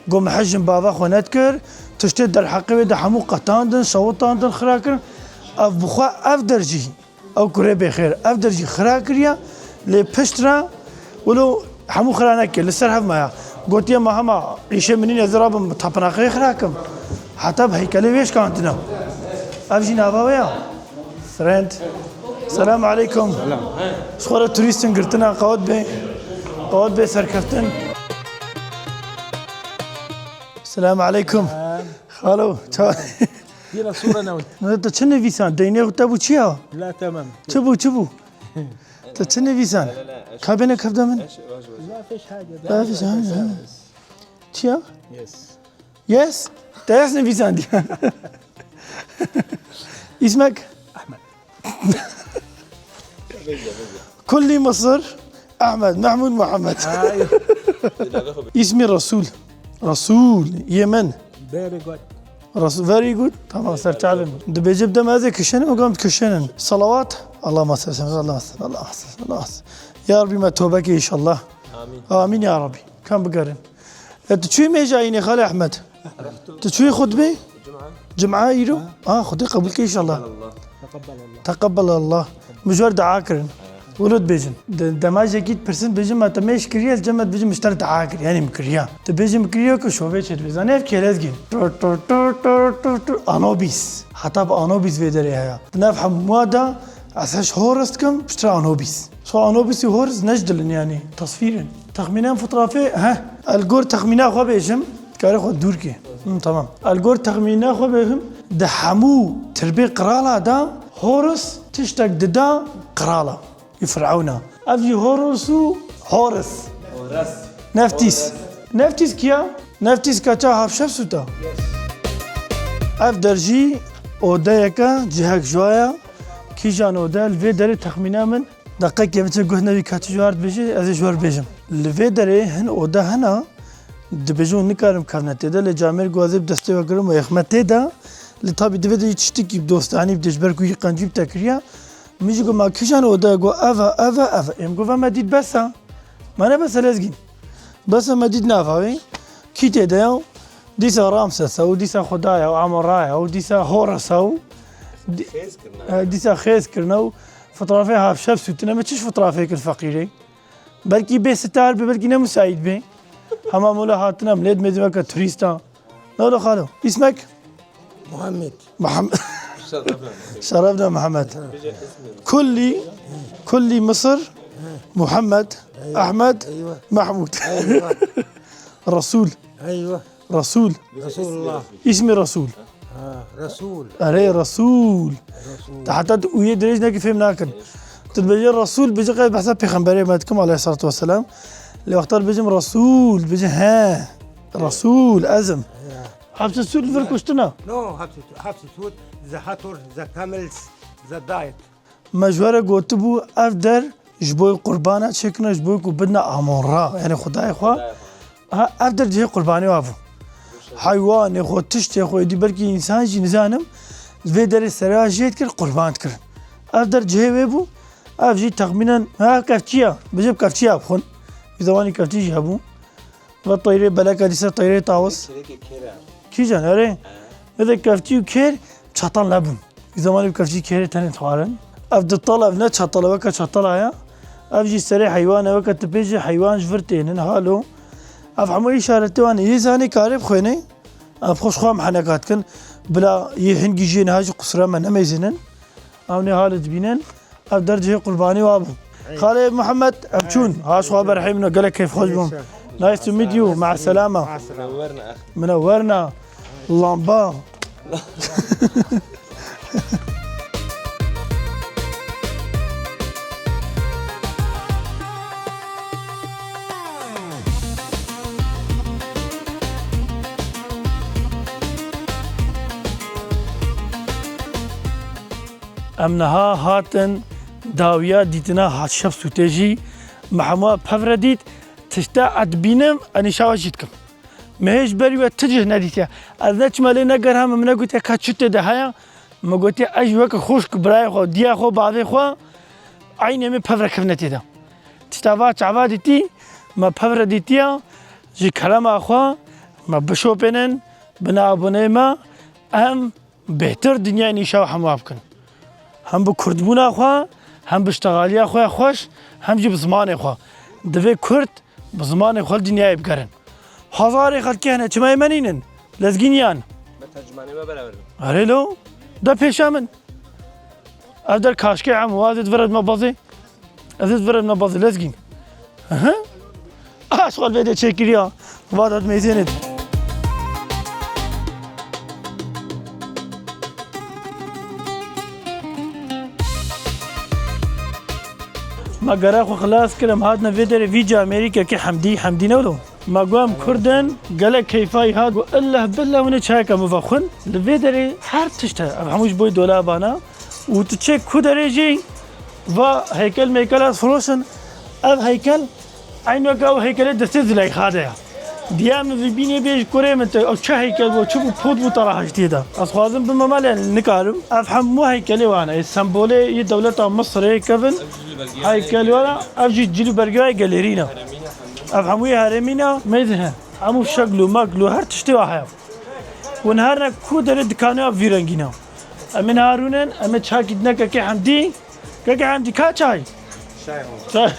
got, min hej jinbava xwe nedikir, tiştê derheqê wê de hemû qetandin, şewitandin, xira kirin. Ev bi xwe, ev der jî, ew kurê bêxêr, ev der jî xira kiriye, lê pişt re wilo hemû xira nekir, li ser hev maya. Gotiye, ma hema îşê min nîne, ez ê rabim tapinaqeyê xira kim. Heta bi heykelê wê şikandine. Ev jî nava wê ya. Friend. Selamu aleykum. Selam. Ji xwe re turîstin girtina, qewet bê. Qewet bê serkeftin. Selamu aleykum. Selam. Xalo, ça-, Yine sura ne? Ne, tu çi nivîsan? Deynê te bû çi ya? La, tamam. Çi bû, çi bû? Tu çi nivîsan? Ka bêne kevde min? La, fiş hace. La, fiş hace, ha. Çi ya? Yes. Yes? Te yes nivîsandiye. İsmek? Ahmet. Kulli Mısır, Ahmet, Mahmud, Muhammed. Hayır. İsmi Resul. Resul, Yemen. Very good. Resul, very good. Tamam, ser çavim. Dibêje bi dem ez ê kişenim, û gam kişenin. Salavat. Allahümme salli, Allahümme salli, Allahümme salli, Allahümme salli. Ya Rabbi, me tövbe ke inşallah. Amin. Amin ya Rabbi. Kan bigerin. E, tu çûyî mêja înê Xalê Ehmed? Tu çûyî xutbê? Cuma. Cuma îro? Ha. Ha, Xwedê qebûl ke inşallah. Teqebbelallah. Teqebbelallah. Min ji we re dua kirin. Wilo dibêjin. De-, dema jekî dipirsin, dibêjin, me te mêj kiriye, ez cem me dibêjin, min ji te re dua kir. Yanî min kiriya. Dibêjin min kiriye ku şovê çêdibe. Zanî ev kê lezgîn? Tur, tur, tur, tur, tur, tur. Anobîs. Heta bi Anobîs vê derê heye. Di nav hemûa de ez heş Horus dikim, piştre Anobîs. So Anobîs û Horus ne ji dil in, yanî tesvîr in. Texmînen fotoğrafê, heh, el gor texmîna xwe bêjim, dikarê xwe dûr kê. Hı, tamam. El gor texmîna xwe bêjim, di hemû tirbê qirala de Horus tiştek dida qirala, û Firawna. Ev jî Horus û Horus. Neftis. Neftis kiya? Neftis kaça Hatşepsûta. Ev der jî odeyeke cihek ji wa ya. Kîjan ode? Li vê derê texmîna min. Deqekê min çi guh nedî ka çi ji war dibêjî, ez ê ji we re bêjim. Li vê derê hin oda hene, dibêjin nikarim kevne tê de, lê camêr ku ez ê bi destê we kirim û êxme tê de, lê tabî divê de yî tiştekî bi dostanî bidê, ji ber ku yî qencî bi te kiriye. Min jî got, ma kîjan oda? Got, ev e, ev e, ev e. Êm got, ve me dît bes e. Me ne bes e lezgîn. Bes e, me dît nava wê. Kî tê de ye? Dîsa Ramses e û dîsa Xwedaya û Amoraya û dîsa Horus e û dî-, Xêz kirine. E, dîsa xêz kirine û fotoğrafê Hatşepsûtine. Me çi fotoğrafê kir feqîrê? Belkî bê sitar be, belkî ne müsait be. Hema mola hatine, millet medî weke turîsta. Ne ola xalo? İsmek? Muhammed. Muhammed. Şerefna. Şerefna Muhammed. Kulli, kulli Mısır, Muhammed, Eyvah. Ahmed, Eyvah. Mahmud. Eyvah. Resul. Eyvah. Resul. Resulullah. İsmi Resul. Ha, Resul. Erê Resul. Resul. Te heta tu uyê dirêj nekî fêm nakin. Tu dibêje Resul, bêje qey behsa pêxemberê me dikim aleyhissalatu vesselam. Lê wexta dibêjim Resul, bêje he. Resul, ezim. Hepsî Sûd li vir kuştina. No, hepsî, hepsî Sûd, the Hator, the Camels, the Diet. Me ji we re gotibû, ev der ji bo qurbana çêkirine, ji bo ku bidine Amonra, yani Xwedayê xwe. Ha, ev der cihê qurbanê wa bû. Heywanê xwe, tiştê xwe, êdî belkî însan jî nizanim, li vê derê serê jê dikir, qurban dikirin. Ev der cihê wê bû, ev jî texmînen, ha, kevçiya, bêje bi kevçiya bixwin. Wî zemanî kevçî jî hebû. Ve teyrê beleka dîsa teyrê tawis. Kîjan, erê? Vê de kevçî û kêr çatal nebûn. Wî zemanî bi kevçî kêrê tenê dixwarin. Ev dital, ev ne çatal e, weke çatala ye. Ev jî serê heywan e, weke tu pê jî heywan ji vir tênin, halo. Ev hemû îşaretê wan e. Yê zanê karê bixwêne. Ev xwe ji xwe em heneka dikin. Bila yê hingî jê niha jî qusura me nemêzînin. Ew nê hale dibînin. Ev der cihê qurbanî wa bû. Xalê Muhammed, em çûn. Haş xwe berhê min, gelek keyfxweş bûm. Nice to meet you. Ma'a selama. Minewwerna. Lamba. Em niha hatin dawiya dîtina Hacî Şevsûtê jî. Me hemû pevre dît, tişta ez dibînim, ez nîşa we jî dikim. Me hê ji berî we ti cih nedîtiye. Ez neçime lê negerha, min negotiye ka çi tê de heye. Min gotiye ez jî weke xwişk, birayê xwe, diya xwe, bavê xwe, eynê min pevre kevne tê de. Tişta va çava dîtî, me pevre dîtiye, ji kerema xwe me bişopênin, bina aboneyê me, em bêhtir dinyayê nîşa hemû bikin. Hem bi kurdbûna xwe, hem bi ştexaliya xwe ya xweş, hem jî bi zimanê xwe. Divê kurd bi zimanê xwe li dinyayê bigerin. Hezarê xelkê hene, çima ê me nînin? Lezgîn yan? Me tercümanê me beraber bin. Erê lo, de pêşa min. Ev der kaşkê em, wa ez ê di vir re me bazê. Ez ê di vir re me bazê, lezgîn. Hı hı. Aha, şixal vê de çêkiriya. Va da mêzênê. Me gera xwe xilas kir, em hatine vê derê vî ca Amerîkekê Hemdî, Hemdî ne wilo? Me got em Kurd in, gelek keyfa wî hat. Got, "Illah billah hûn ê çayeke min vexwin." Li vê derê her tişt heye. Ev hemû ji bo dolabana. Û tu çê ku derê jî va heykel meykel ez firoşin. Ev heykel eynî weke ew heykelê destê Zileyxa de ye. Diya min vî bînê bê ji kurê min te, ew çi heykel bû, çi bû, pot bû te re hejtiyê de. Ez xwazim bime malê, nikarim. Ev hemû heykelê wan e. Sembolê yê dewleta Misirê kevin. Heykel were, ev jî cil û bergê were gelêrî ne. Ev hemû yê herêmî ne, mêzin he. Hemû şekl û mekl û her tiştê wa heye. Hûn her ne ku derê dikanê wa vî rengî ne. Em ê niha rûnin, em ê çakî dine kekê Hemdî. Kekê Hemdî, ka çay? Çay. Çay.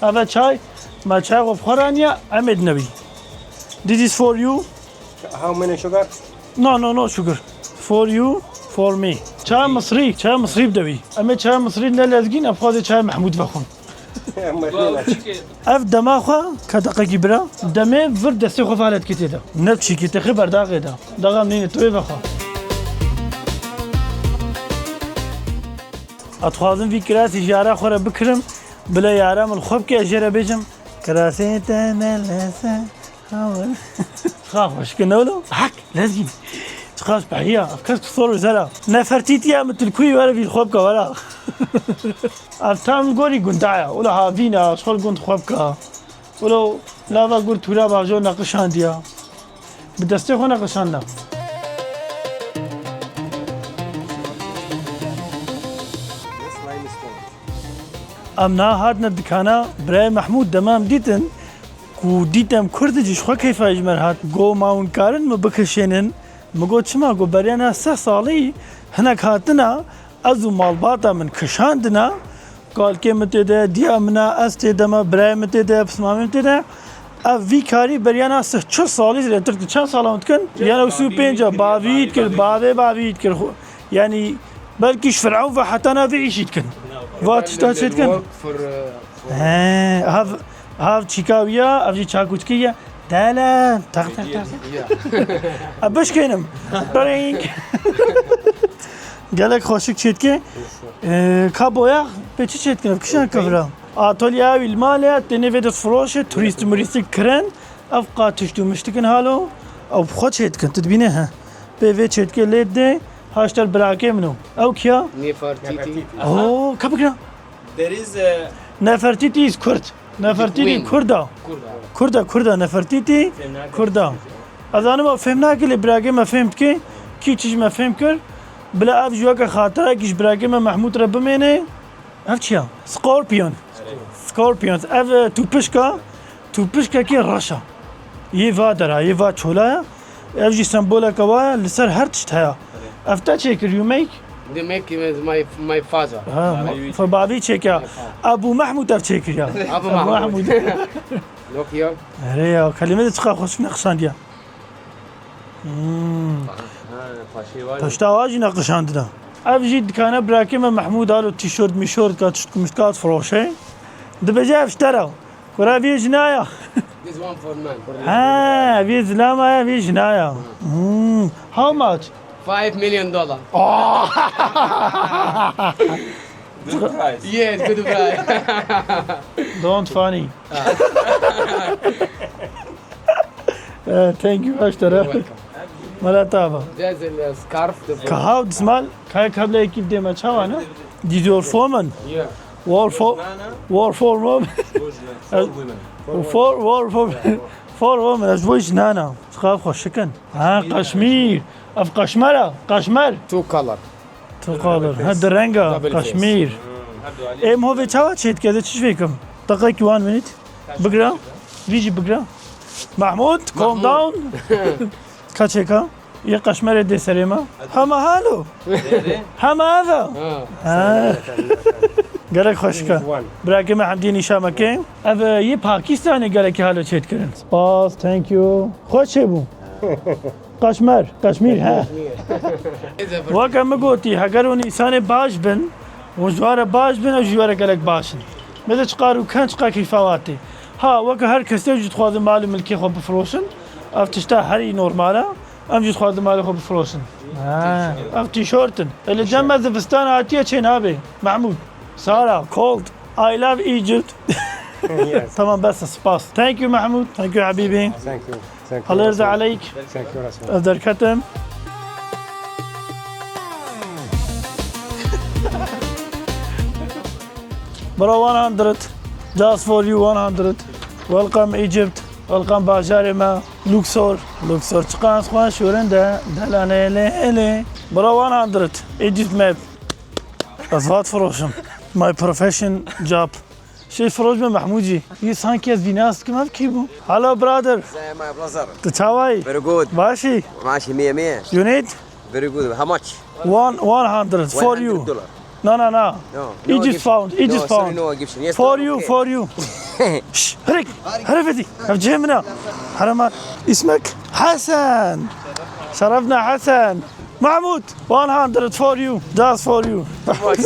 Eve çay. Me çay xwe bi xwe raniye, em ê dine wî. This is for you. How many sugar? No, no, no sugar. For you, for me. Çaya Misrî, çaya Misrî bide wî. Em ê çaya Misrî ne lezgîn, em xwazê çaya Mehmûd vexwin. Ev dema xwe, ka deqekî bira, demê vir destê xwe ve halet kitê de. Ne çîkî te xê berdaxê de. Daxa nîne tu ê vexwe. Ez dixwazim vî kirasî ji yara xwe re bikirim, bila yara min xwe bike, ez jê re bêjim, "Kirasê te ne leze." Xax xweşik e, ne wilo? Hek, lezgîn. Çiqas behiya, ev kes ku sor û zera. Nefertîtiya min tu li kuyî were vî xwe bike were. Ev tam gorî gunda ya. Wilo havîna, ji xwe li gund xwe bike. Wilo nava gund tûra bajo neqişandiya. Bi destê xwe neqişandina. Em niha hatine dikana birayê Mehmûd, dema em dîtin, ku dît em Kurd in, ji xwe keyfa ji me re hat. Got, "Ma hûn karin min bikişênin?" Min got, "Çima?" Got, "Beriya niha sih salî hinek hatina, ez û malbata min kişandina, kalkê min tê de, diya min e, ez tê de me, birayê min tê de, pismamê min tê de. Ev vî karî beriya niha sih çil salî zêdetir dikin." Çend sala hûn dikin? Yanî ew sî û pênc e, bavî dikir, bavê bavî dikir. Yanî belkî ji Firavun ve heta niha vê îşî dikin. Va tişta çê dikin. He, hav, hav çîka wî ya, ev jî çakuçkî ya. Dele, tak, tak, tak. Ya. A, bişkênim. Ring. Gelek xweşik çêdike. Ee, ka boya, pê çi çêdikin? Kişan kevra. Atölye wî li malê, tenê vê destfiroşê, turîst, murîstik kirin. Ev qa tişt û mişt dikin halo, ew bi xwe çêdikin, tu dibînî he. Pê vê çêdikê lê didê, haşter birakê min o. Ew kiya? Nefertiti. Oo, ka bikira? There is a Nefertiti is Kurd. Nefertiti Kurda. Kurda. Kurda, Kurda, Nefertiti Kurda. Ez zanim ew fêm nake lê birakê me fêm dike, kî çi ji me fêm kir. Bila ev ji weke xatirekî ji birakê me Mehmûd re bimêne. Ev çi ya? Scorpion. Scorpions. Ev, e, tûpişka, tûpişkekî reş e. Yê va dera, yê va çola ye. Ev jî semboleke wa ye, li ser her tişt heye. Ev te çêkir, you make? They make him as my, my father. Ha, Bavî. Fa bavî çêke. My father. Abu Mahmud ev çêkiriya. Abu Abu Mahmud. Mahmud. Look here. Erê ya, kelîme de çiqa xweşik nexşandiya. Hmm. Ha, paşê var. Pişta wa jî neqişandina. Ev jî dikane birakê me Mehmûd alo tîşort mîşort ka tişt ku mişt ka firoşe. Dibêje ev ji te re. Kura vê jina ya. This one for man. Ha, vê zilama ya, vê jina ya. Hmm. How much? Five million dollar. Oh! Good price. Yes, good price. Don't funny. Eh, thank you, aştara. You're welcome. Mala tava. There's a scarf. The Ka how dismal? Kaya kabla ekip dema çawa ne? Did your foreman? Yeah. War for, war for women. Four women. Four, war for, for women. Ez bu iş nana. Çiqa xweşikin. Ha, kaşmir. Ev kaşmera, kaşmer. Two color. Tu qadir. Ha, di renga, Double face. Kaşmîr. Ê, min hovê çawa çêdike, de çi ji vê kim? Deqekî, one minute. Bigira. Vî jî bigira. Mahmud, calm Mahmud. Down. Ka çêka? Yê kaşmerê dê serê me. Hema halo. Hema ev e. Ha. Ha. Gelek xweşik e. One. Birakê me Hemdî nîşa me kê. Ev, e, yê Pakistanê gelekî halo çêdikirin. Spas, thank you. Xweş çêbû. Kaşmer, kaşmîr, he. Weke min gotî, heger hûn însanê baş bin, hûn ji we re baş bin, ew ji we re gelek baş in. Mêze çiqa rûken, çiqa keyfa wan tê. Ha, weke her kesê jî dixwazin mal û milkê xwe bifiroşin, ev tişta herî normal e, em jî dixwazin malê xwe bifiroşin. Ha, ev tîşort in. Ê, li cem me zivistan hatiye çê nabe. Mahmud, Sara, cold. I love Egypt. Yes. Tamam, bes, spas. Thank you, Mahmud. Thank you, habibi. Thank you. Thank you, Hallelujah Rasul. Aleyk. Thank you, Rasul. Ez derketim. Bro, one hundred. Just for you, one hundred. Welcome Egypt. Welcome bajarê me. Luxor. Luxor. Çiqas xweş şûrin de. Delanê lê lê. Bro, one hundred. Egypt map. Ez vat firoşim. My profession job. Şey, firoş me Mahmud jî. Yî sanki ez vî nas dikim, ev kî bû? Hello, brother. ازيك يا brother? Tu çawayî? Very good. Başî? Başî, miye miye. You need? Very good. How much? One, one hundred for you. One hundred dollar. No, no, no. No, no Egypt gift. Pound, Egypt pound. No, sorry, no Egyptian. Yes, for you, okay. For you. Şş, hirik, herifetî. Ev cihê min e. Herema. İsmek Hasan. Şerefna Hasan. Mahmud, one hundred for you. Just for you. How much?